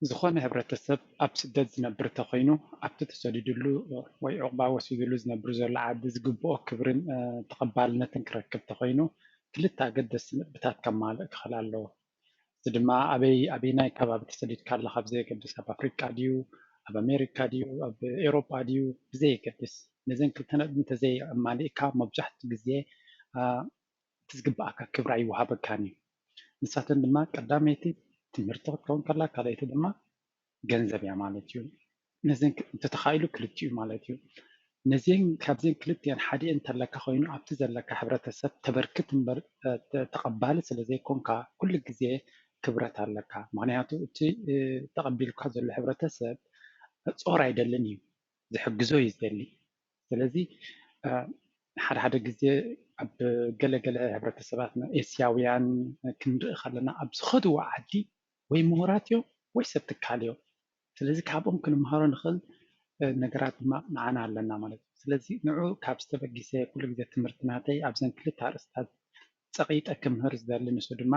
ዝኾነ ሕብረተሰብ ኣብ ስደት ዝነብር ተኾይኑ ኣብቲ ተሰዲድሉ ወይ ዑቕባ ወሲድሉ ዝነብር ዘሎ ዓዲ ዝግብኦ ክብርን ተቐባልነትን ክረክብ ተኾይኑ ክልተ ኣገደስቲ ነጥብታት ከማልእ ክኽእል ኣለዎ። እዚ ድማ ኣበይ ኣበይናይ ከባቢ ተሰዲድካ ኣለኻ ብዘየገድስ ኣብ ኣፍሪቃ ድዩ ኣብ ኣሜሪካ ድዩ ኣብ ኤውሮጳ ድዩ ብዘየገድስ ነዘን ክልተ ነጥቢ እንተዘየማሊእካ መብዛሕትኡ ግዜ እቲ ዝግብኣካ ክብሪ ኣይወሃበካን እዩ። ንሳተን ድማ ቀዳመይቲ ትምህርቲ ክትከውን ከላ ካልኣይቲ ድማ ገንዘብ እያ ማለት እዩ። ነዘን እንተተኻኢሉ ክልቲኡ ማለት እዩ። ነዚን ካብዚን ክልቲአን ሓደ እንተለካ ኮይኑ ኣብቲ ዘለካ ሕብረተሰብ ተበርክት እምበር ተቐባሊ ስለ ዘይኮንካ ኩሉ ግዜ ክብረት ኣለካ። ምክንያቱ እቲ ተቐቢልካ ዘሎ ሕብረተሰብ ጾር ኣይደልን እዩ፣ ዝሕግዞ እዩ ዝደሊ። ስለዚ ሓደ ሓደ ግዜ ኣብ ገለገለ ሕብረተሰባት ኤስያውያን ክንርኢ ከለና ኣብ ዝኸድዎ ዓዲ ወይ ምሁራት እዮም ወይ ሰብ ትካል እዮም። ስለዚ ካብኦም ክንምሃሮ ንኽእል ነገራት ድማ ንዓና ኣለና ማለት እዩ። ስለዚ ንዑ ካብ ዝተበጊሰ ኩሉ ግዜ ትምህርቲ ናተይ ኣብዘን ክልተ ኣርእስታት ጸቒጠ ክምህር ዝደሊ ንሱ ድማ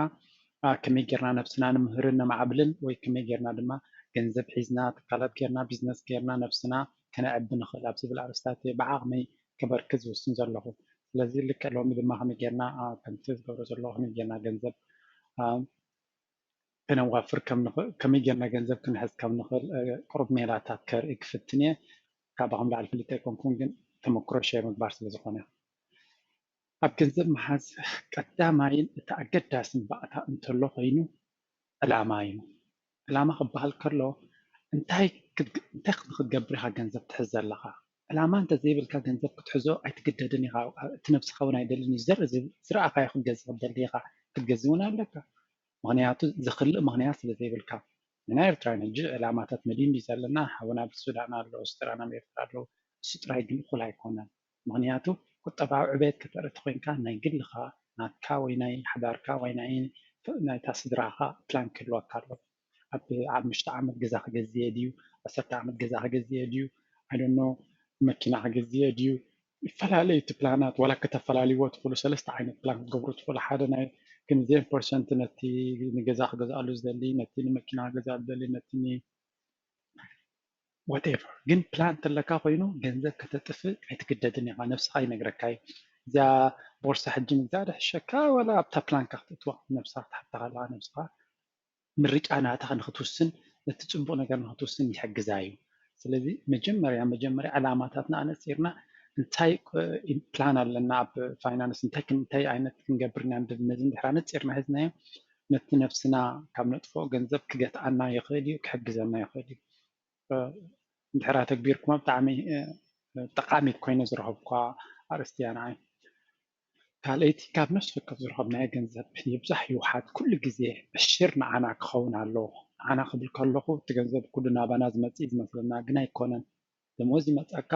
ከመይ ጌርና ነብስና ንምህርን ነማዕብልን ወይ ከመይ ጌርና ድማ ገንዘብ ሒዝና ትካላት ጌርና ቢዝነስ ጌርና ነብስና ከነዕቢ ንኽእል ኣብ ዝብል ኣርእስታት እየ ብዓቕመይ ከበርክት ዝውስን ዘለኹ። ስለዚ ልክዕ ሎሚ ድማ ከመይ ጌርና ከምቲ ዝገብሮ ዘለኹ ከመይ ጌርና ገንዘብ ከነዋፍር ከመይ ጌርና ገንዘብ ክንሕዝ ከም ንኽእል ቅሩብ ሜላታት ከርኢ ክፍትን እየ። ካባኹም ላዕሊ ፍልጥ ኣይኮንኩን ግን ተመክሮ ሸር ምግባር ስለ ዝኾነ ኣብ ገንዘብ ምሓዝ ቀዳማይን እቲ ኣገዳስን ባእታ እንተሎ ኮይኑ ዕላማ እዩ። ዕላማ ክበሃል ከሎ እንታይ እንታይ ንክትገብር ኢኻ ገንዘብ ትሕዝ ዘለኻ? ዕላማ እንተዘይብልካ ገንዘብ ክትሕዞ ኣይትግደድን ኢኻ። እቲ ነብስኻ እውን ኣይደልን እዩ። ዘር ዝረኣኻዮ ክትገዝእ ክትደሊ ኢኻ። ክትገዝእ እውን ኣለካ። ምክንያቱ ዝኽልእ ምክንያት ስለ ዘይብልካ። ንና ኤርትራውያን ሕጂ ዕላማታት መሊኡ እንዲ ዘለና ሓውና ብሱዳን ኣሎ፣ ስድራና ኣብ ኤርትራ ኣለዉ። እሱ ጥራይ ግን እኹል ኣይኮነን። ምክንያቱ ቁጠባዊ ዕቤት ከተርኢ ተኮይንካ ናይ ግልኻ ናትካ ወይ ናይ ሓዳርካ ወይ ናይ ናይታ ስድራኻ ፕላን ክህልወካ ኣለዎ። ኣብ ሓሙሽተ ዓመት ገዛ ክገዝእ እየ ድዩ ዓሰርተ ዓመት ገዛ ክገዝእ እየ ድዩ ኣይ ዶንት ኖ መኪና ክገዝእ እየ ድዩ ይፈላለዩ እቲ ፕላናት ዋላ ከተፈላልይዎ ትኽእሉ ሰለስተ ዓይነት ፕላን ክትገብሩ ትኽእሉ ሓደ ናይ ግን ዜን ፐርሰንት ነቲ ንገዛ ክገዝኣሉ ዝደሊ ነቲ ንመኪና ክገዝኣሉ ዝደሊ ነቲ whatever ግን ፕላን እንተለካ ኮይኑ ገንዘብ ከተጥፍእ ኣይትግደድን ኢኻ ነብስኻ ይነግረካ እዩ እዚኣ ቦርሳ ሕጂ ምግዛእ ድሕሸካ ወላ ኣብታ ፕላንካ ክትእትዋ ነብስኻ ክትሓታ ከለካ ነብስኻ ምርጫ ናታ ንክትውስን ነቲ ፅቡቅ ነገር ንክትውስን ይሕግዛ እዩ ስለዚ መጀመርያ መጀመርያ ዕላማታትና ኣነፂርና እንታይ ፕላን ኣለና ኣብ ፋይናንስ እንታይ እንታይ ዓይነት ክንገብር ኢና ንብል ነዚ እንድሕር ኣነፂርና ሒዝናዮ ነቲ ነብስና ካብ ነጥፍኦ ገንዘብ ክገትኣና ይኽእል እዩ ክሕግዘና ይኽእል እዩ እንድሕር ኣተግቢርኩማ ብጣዕሚ ጠቃሚት ኮይነ ዝረኸብኳ ኣርእስቲ እያ ንዓይ ካልኣይቲ ካብ ነፍሲ ወከፍ ዝረኸብናዮ ገንዘብ ይብዛሕ ይውሓድ ኩሉ ግዜ ዕሽር ንዓና ክኸውን ኣለዎ። ንዓና ክብል ከለኹ እቲ ገንዘብ ኩሉ ናባና ዝመጽእ እዩ ዝመስለና፣ ግን ኣይኮነን። ደሞዝ ይመጸካ፣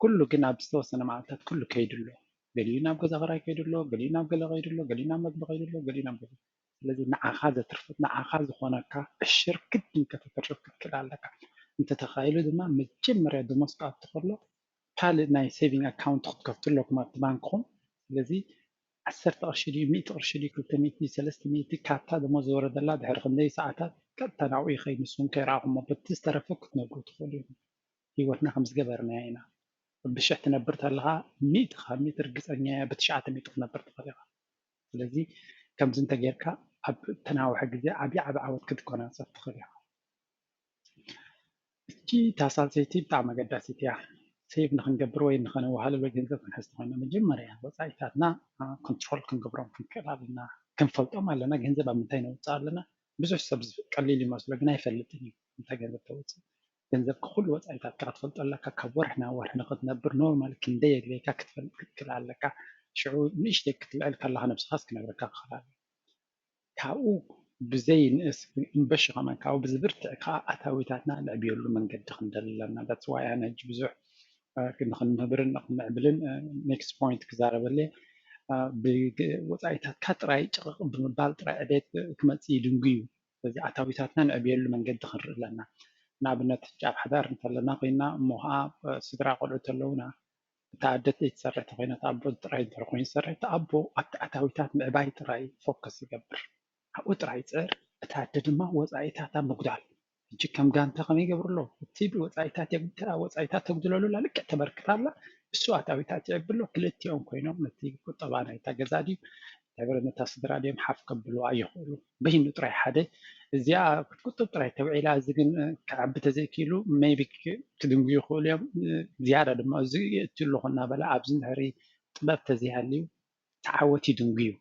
ኩሉ ግን ኣብ ዝተወሰነ መዓልታት ኩሉ ከይዱ ኣሎ። ገሊኡ ናብ ገዛ ክራይ ከይዱ ኣሎ፣ ገሊኡ ናብ ገለ ከይዱ ኣሎ፣ ገሊኡ ናብ መግቢ ከይዱ ኣሎ፣ ገሊኡ ናብ ገለ። ስለዚ ንዓኻ ዘትርፍ ንዓኻ ዝኾነካ ዕሽር ግድን ከተተርፍ ክትክእል ኣለካ። እንተተኻኢሉ ድማ መጀመርያ ደሞዝ ክኣቱ ከሎ ካልእ ናይ ሴቪንግ ኣካውንት ክትከፍቱ ኣለኩም ኣብቲ ባንክኹም። ስለዚ ዓሰርተ ቅርሺ ድዩ ሚእቲ ቅርሺ ድዩ ክልተ ሚእቲ ድዩ ሰለስተ ሚእቲ ካብታ ደሞዝ ዝወረደላ ድሕሪ ክንደይ ሰዓታት ቀጥታ ናብኡ ይኸይድ። ንስኹም ከይረኣኹሞ በቲ ዝተረፈ ክትነብሩ ትኽእሉ ኢኹም። ህይወትና ከም ዝገበርናያ ኢና። ብሽሕ ትነብር ተለኻ ሚእቲ ካብ ሚእቲ ርግፀኛ እየ ብትሽዓተ ሚእቲ ክትነብር ትኽእል ኢኻ። ስለዚ ከምዚ እንተጌርካ ኣብ ተናውሐ ግዜ ዓብዪ ዓብዪ ዓወት ክትጎናፀፍ ትኽእል ኢኻ። እቺ እታ ሳልሰይቲ ብጣዕሚ ኣገዳሲት እያ። ሴቭ ንክንገብር ወይ ንኸነዋህልል ወይ ገንዘብ ክንሕዝ ተኾይና መጀመርያ ወፃኢታትና ኮንትሮል ክንገብሮም ክንክእል ኣለና። ክንፈልጦም ኣለና። ገንዘብ ኣብ ምንታይ ነውፅእ ኣለና። ብዙሕ ሰብ ቀሊል ይመስሎ ግን ኣይፈልጥን እዩ እንታይ ገንዘብ ተውፅእ። ገንዘብ ኩሉ ወፃኢታትካ ክትፈልጦ ኣለካ። ካብ ወርሒ ናብ ወርሒ ንክትነብር ኖርማል ክንደይ የድልየካ ክትፈልጥ ክትክእል ኣለካ። ሽዑ ንእሽተይ ክትልዕል ከለካ ነብስኻስ ክነግረካ ክኽእል ኣሎ። ካብኡ ብዘይ ንእስ እምበሺ ከማን ካብኡ ብዝብርትዕ ከዓ ኣታዊታትና ንዕብየሉ መንገዲ ክንደሊ ኣለና። That's why ኣነ ሕጂ ብዙሕ ንክንምህብርን ንክንምዕብልን ኔክስት ፖይንት ክዛረበለ ወፃኢታትካ ጥራይ ጭቕቕ ብምባል ጥራይ ዕቤት ክመፅእ ይድንጉ እዩ። ስለዚ ኣታዊታትና ንዕብየሉ መንገዲ ክንርኢ ኣለና። ንኣብነት ሕጂ ኣብ ሓዳር እንተለና ኮይና እሞ ከዓ ስድራ ቆልዑ ተለውና እታ ኣደ ትሰርሕ ተኮይና እቲ ኣቦ ጥራይ እንተ ኮይኑ ዝሰርሕ እቲ ኣቦ ኣብቲ ኣታዊታት ምዕባይ ጥራይ ፎከስ ይገብር ኣብኡ ጥራይ ይፅዕር እታ ኣደ ድማ ወፃኢታታ ምጉዳል ሕጂ ከም ጋንታ ከመይ ይገብሩ ኣለዉ? እቲ ብወፃኢታት የግ- ወፃኢታት ተጉድለሉላ ልክዕ ተበርክት ኣላ፣ እሱ ኣታዊታት የዕቢ ኣሎ። ክልቲኦም ኮይኖም ነቲ ቁጠባ ናይታ ገዛ ድዩ ነታ ስድራ ድዮም ሓፍ ከብልዋ ይኽእሉ። በይኑ ጥራይ ሓደ እዚኣ ክትቁጥብ ጥራይ ተውዒላ፣ እዚ ግን ክዓቢ ተዘይክኢሉ maybe ክድንጉ ይኽእሉ እዮም። ዝያዳ ድማ እዚ የእትዩ ኣለኹ እናበለ ኣብዚ እንድሕሪ ጥበብ ተዘይሃልዩ ተዓወት ይድንጉ እዩ።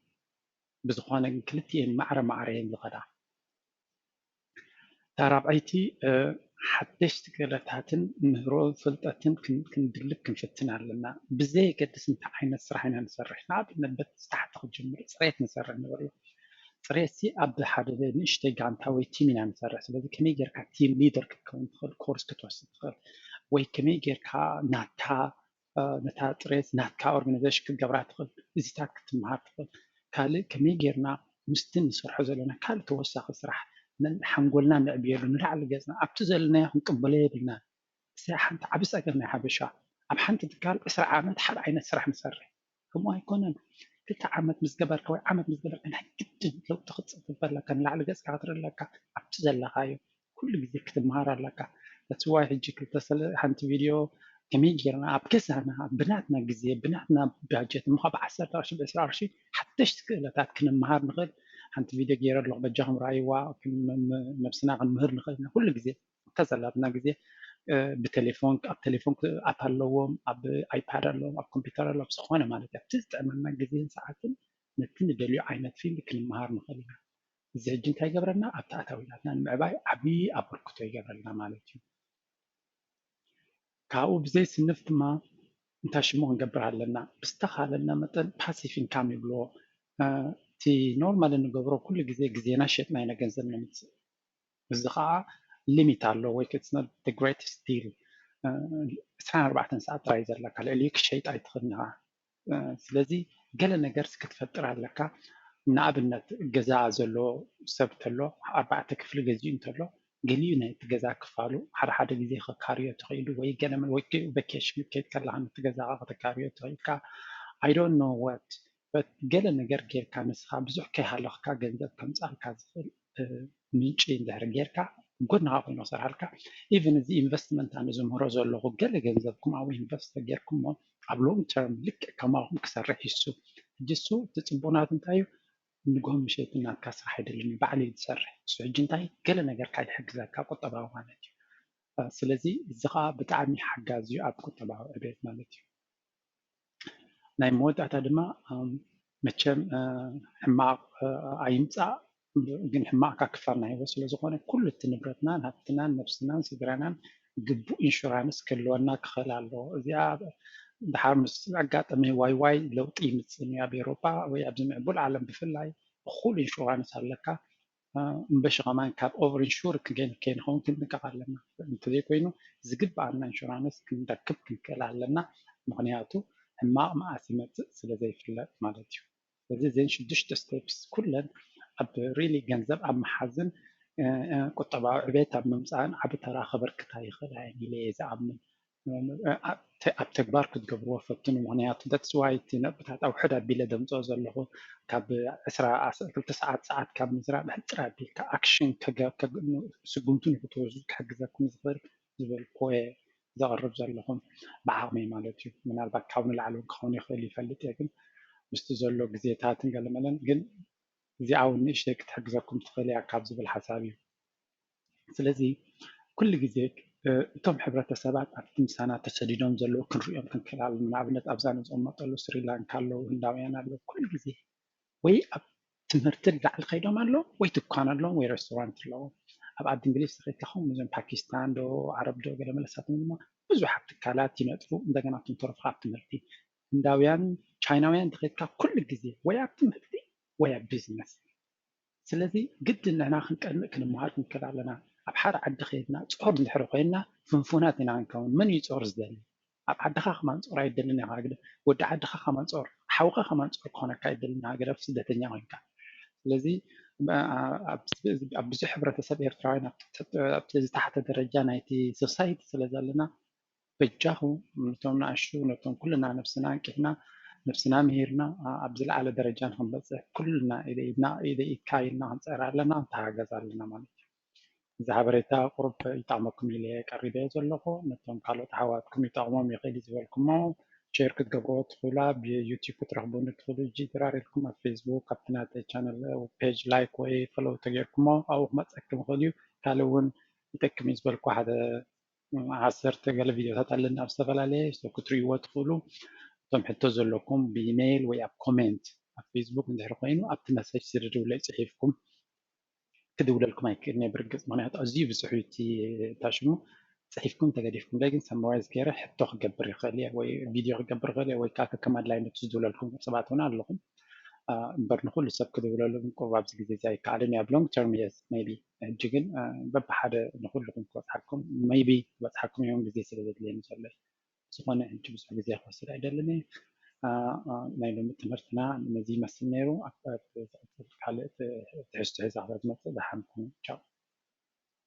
ብዝኾነ ግን ክልቲኤን ማዕረ ማዕረ እየን ዝኸዳ። እታ ራብዐይቲ ሓደሽቲ ክእለታትን ምህሮ ፍልጠትን ክንድልብ ክንፍትን ኣለና። ብዘየገድስ እንታይ ዓይነት ስራሕ ኢና ንሰርሕ፣ ንኣብነት በቲ ታሕቲ ክጅምር ፅሬት ንሰርሕ ንበሎ። ፅሬት ሲ ኣብ ሓደ ንእሽተይ ጋንታ ወይ ቲም ኢና ንሰርሕ። ስለዚ ከመይ ጌርካ ቲም ሊደር ክትከውን ትኽእል፣ ኮርስ ክትወስድ ትኽእል፣ ወይ ከመይ ጌርካ ናታ ነታ ጥሬት ናትካ ኦርጋናይዜሽን ክትገብራ ትኽእል፣ እዚታት ክትምሃር ትኽእል። ካልእ ከመይ ጌርና ምስቲ ንሰርሖ ዘለና ካልእ ተወሳኺ ስራሕ ሓንጎልና ነዕብየሉ፣ ንላዕሊ ገፅና ኣብቲ ዘለናዮ ክንቅበሎ የብልና። እዚ ሓንቲ ዓብ ፀገም ናይ ሓበሻ። ኣብ ሓንቲ ትካል ዕስራ ዓመት ሓደ ዓይነት ስራሕ ንሰርሕ። ከምኡ ኣይኮነን። ክልተ ዓመት ምስ ገበርካ ወይ ዓመት ምስ ገበርካ ናይ ግድን ለውጢ ክትፅብብ ኣለካ፣ ንላዕሊ ገፅካ ክትርኢ ኣለካ። ኣብቲ ዘለካዮ ኩሉ ግዜ ክትምሃር ኣለካ። That's why ሕጂ ክልተ ሰለ ሓንቲ ቪድዮ ከመይ ጌርና ኣብ ገዛና ብናትና ግዜ ብናትና ባጀት እሞ ካብ ዓሰርተ ቅርሺ ብ ዕስራ ቅርሺ ሓደሽቲ ክእለታት ክንምሃር ንኽእል ሓንቲ ቪድዮ ገይረ ኣለኹ። በጃኹም ረኣይዋ። ነብስና ክንምህር ንኽእል ኢና ኩሉ ግዜ። እንተ ዘላትና ግዜ ብቴሌፎን ኣብ ቴሌፎን ኣፕ ኣለዎም፣ ኣብ ኣይፓድ ኣለዎም፣ ኣብ ኮምፒውተር ኣለዎም፣ ዝኾነ ማለት እዩ። ኣብቲ ዝጥዕመና ግዜን ሰዓትን ነቲ ንደልዮ ዓይነት ፊልድ ክንምሃር ንኽእል ኢና። እዚ ሕጂ እንታይ ይገብረልና? ኣብቲ ኣታዊታትና ንምዕባይ ዓብዪ ኣበርክቶ ይገብረልና ማለት እዩ። ካብኡ ብዘይ ስንፍ ድማ እንታይ ሽሙ ክንገብር ኣለና? ብዝተኻለና መጠን ፓሲቭ ኢንካም ይብልዎ። እቲ ኖርማል እንገብሮ ኩሉ ግዜ ግዜና ሸጥና ኢና ገንዘብ ነምፅእ። እዚ ከዓ ሊሚት ኣሎ ወይ ግሬትስት ዲል። ዕስራን ኣርባዕተን ሰዓት ጥራይ ዘለካ፣ ልዕሊኡ ክሸይጥ ኣይትኽእልን ኢኻ። ስለዚ ገለ ነገር ክትፈጥር ኣለካ። ንኣብነት ገዛ ዘሎ ሰብ እንተሎ ኣርባዕተ ክፍሊ ገዚኡ እንተሎ ገሊኡ ናይቲ ገዛ ክፋሉ ሓደ ሓደ ግዜ ከካርዮ ተኽኢሉ ወይ ገለ ወይ ቨኬሽን ክትከይድ ከለኻ ነቲ ገዛኻ ከተካርዮ ተኽኢልካ I don't know what but ገለ ነገር ጌርካ ንስኻ ብዙሕ ከይሃለኽካ ገንዘብ ከምፃልካ ዝኽእል ምንጪ እንድሕር ጌርካ ጎንኻ ኮይኑ ክሰርሓልካ even እዚ ኢንቨስትመንት ኣነ ዝምህሮ ዘለኹ ገለ ገንዘብኩም ኣብኡ ኢንቨስት ተጌርኩሞ ኣብ ሎንግ ተርም ልክዕ ከማኹም ክሰርሕ ይሱ ሕጂ እሱ እቲ ፅቡቅ ናት እንታይ እዩ ንጎም ምሸት ናትካ ስራሕ ኣይደልን እዩ ባዕሉ እዩ ዝሰርሕ እሱ ሕጂ እንታይ ገለ ነገርካ ይሕግዘካ ቁጠባዊ ማለት እዩ ስለዚ እዚ ከዓ ብጣዕሚ ሓጋዚ እዩ ኣብ ቁጠባዊ ዕቤት ማለት እዩ ናይ መወዳእታ ድማ መቸም ሕማቕ ኣይምፃእ ግን ሕማቕ ካብ ክፋል ናይ ህይወት ስለዝኾነ ኩሉ እቲ ንብረትናን ሃብትናን ነብስናን ስድራናን ግቡእ ኢንሹራንስ ክህልወና ክኽእል ኣለዎ። እዚኣ ድሓር ምስ ኣጋጠመ ዋይ ዋይ ለውጢ ይምፅእ እዩ ኣብ ኤሮፓ ወይ ኣብዚ ምዕቡል ዓለም ብፍላይ እኹል ኢንሹራንስ ኣለካ እምበሺ ከማን ካብ ኦቨር ኢንሹር ከይንኸውን ክንጥንቀቕ ኣለና። እንተዘይኮይኑ ዝግብኣና ኢንሹራንስ ክንረክብ ክንክእል ኣለና። ምኽንያቱ ሕማቕ መዓስ ይመፅእ ስለ ዘይፍለጥ ማለት እዩ። ስለዚ እዘን ሽዱሽተ ስቴፕስ ኩለን ኣብ ሪሊ ገንዘብ ኣብ መሓዝን ቁጠባዊ ዕቤት ኣብ ምምፃእን ዓቢ ተራ ከበርክታ ይኽእላ እየን ኢለ እየ ዝኣምን። ኣብ ተግባር ክትገብርዎ ፈትኑ። ምኽንያቱ that's why እቲ ነጥብታት ኣውሕድ ኣቢለ ደምፅኦ ዘለኹ ካብ ዕስራ ክልተ ሰዓት ሰዓት ካብ ምዝራብ ሕፅር ኣቢልካ ኣክሽን ስጉምቲ ንክትወስዱ ክሕግዘኩም ዝኽእል ዝበልኩዎ እየ ዘቕርብ ዘለኹ ብዓቕመይ ማለት እዩ። ምናልባት ካብ ንላዕሊ እውን ክኸውን ይኽእል ይፈልጥ እየ ግን ምስቲ ዘሎ ግዜታትን ገለመለን ግን እዚኣ እውን ንእሽተይ ክትሕግዘኩም ትኽእል እያ ካብ ዝብል ሓሳብ እዩ። ስለዚ ኩሉ ግዜ እቶም ሕብረተሰባት ኣብቲ ምሳና ተሰዲዶም ዘለዉ ክንሪኦም ክንክእል ኣለና። ንኣብነት ኣብዛ ንዝቕመጠሉ ስሪላንካ ኣለዉ፣ ህንዳውያን ኣለዉ። ኩሉ ግዜ ወይ ኣብ ትምህርቲ ላዕሊ ከይዶም ኣለዉ ወይ ትኳን ኣለዎም ወይ ሬስቶራንት ኣለዎም። ኣብ ዓዲ እንግሊዝ ተኸይድካ ከምኡ እዞም ፓኪስታን ዶ ዓረብ ዶ ገለ መለሳቶም ድማ ብዙሓት ትካላት ይነጥፉ። እንደገና እቶም ተረፉ ኣብ ትምህርቲ ህንዳውያን ቻይናውያን ተኸይድካ ኩሉ ግዜ ወይ ኣብ ትምህርቲ ወይ ኣብ ቢዝነስ ስለዚ ግድን ንሕና ክንቀንእ ክንመሃር ክንክእል ኣለና። ኣብ ሓደ ዓዲ ከይድና ጾር እንድሕሪ ኮይንና ፍንፉናት ኢና ክንከውን። መን እዩ ጾር ዝደሊ? ኣብ ዓድኻ ከማን ጾር ኣይደልን ኢኻ ግደ ወዲ ዓድኻ ከማን ጾር ሓውኻ ከማን ጾር ክኾነካ ኣይደልን ኢኻ ግደ ስደተኛ ኮይንካ። ስለዚ ኣብ ብዙሕ ሕብረተሰብ ኤርትራውያን ኣብቲ ዝተሓተ ደረጃ ናይቲ ሶሳይቲ ስለ ዘለና በጃኹም ነቶም ንኣሽቱ ነቶም ኩልና ነብስና ኣንቂሕና ነብስና ምሂርና ኣብ ዝለዓለ ደረጃ ንክንበፅሕ ኩልና ኢደ ኢድና ኢደ ኢድካ ኢልና ክንፅዕር ኣለና ንተሃገዝ ኣለና ማለት እዩ። እዚ ሓበሬታ ቁሩብ ይጠቕመኩም ኢለ ቀሪበዮ ዘለኹ። ነቶም ካልኦት ኣሕዋትኩም ይጠቕሞም ይኽእል እዩ ዝበልኩሞ ሼር ክትገብርዎ ትኽእሉ፣ ኣብ ዩቲዩብ ክትረኽቡኒ ትኽእሉ። ጅራር ኢልኩም ኣብ ፌስቡክ ኣብቲ ናተይ ቻነል ፔጅ ላይክ ወይ ፈሎው ተገይርኩሞ ኣብኡ ክመፀኩም ይኽእል እዩ። ካልእ እውን ይጠቅም እዩ ዝበልኩ ሓደ ዓሰርተ ገለ ቪዲዮታት ኣለኒ ኣብ ዝተፈላለየ ክትሪእዎ ትኽእሉ። እቶም ሕቶ ዘለኩም ብኢሜይል ወይ ኣብ ኮሜንት ኣብ ፌስቡክ እንድሕር ኮይኑ ኣብቲ መሰጅ ስድድውለይ ፅሒፍኩም ክድውለልኩም ኣይክእልን እየ ብርግፅ፣ ምክንያቱ ኣዝዩ ብዙሕ እዩ እቲ ታሽሙ። ፅሒፍኩም ተገዲፍኩም ላይ ግን ሰመራይዝ ገይረ ሕቶ ክገብር ይኽእል እየ ወይ ቪድዮ ክገብር ይኽእል እየ ወይ ከዓ ከከም ኣድላይነቱ ዝድውለልኩም ሰባት እውን ኣለኹም። እምበር ንኩሉ ሰብ ክድውለሉ ቁሩብ ኣብዚ ግዜ እዚ ኣይከኣልን እዩ ኣብ ሎንግ ተርም የስ ሜይቢ። ሕጂ ግን በብሓደ ንኩልኩም ክበፅሓኩም ሜይቢ ክበፅሓኩም እዮም ግዜ ስለ ዘድልየኒ ዘሎ። ዝኾነ ሕጂ ብዙሕ ግዜ ክወስድ ኣይደልን እየ። ናይ ሎሚ ትምህርትና ነዚ ይመስል ነይሩ። ኣብ ካልእ ትሕዝቶ ሒዛ ክሳብ ዝመፅእ ደሓን ኩኑ። ቻው።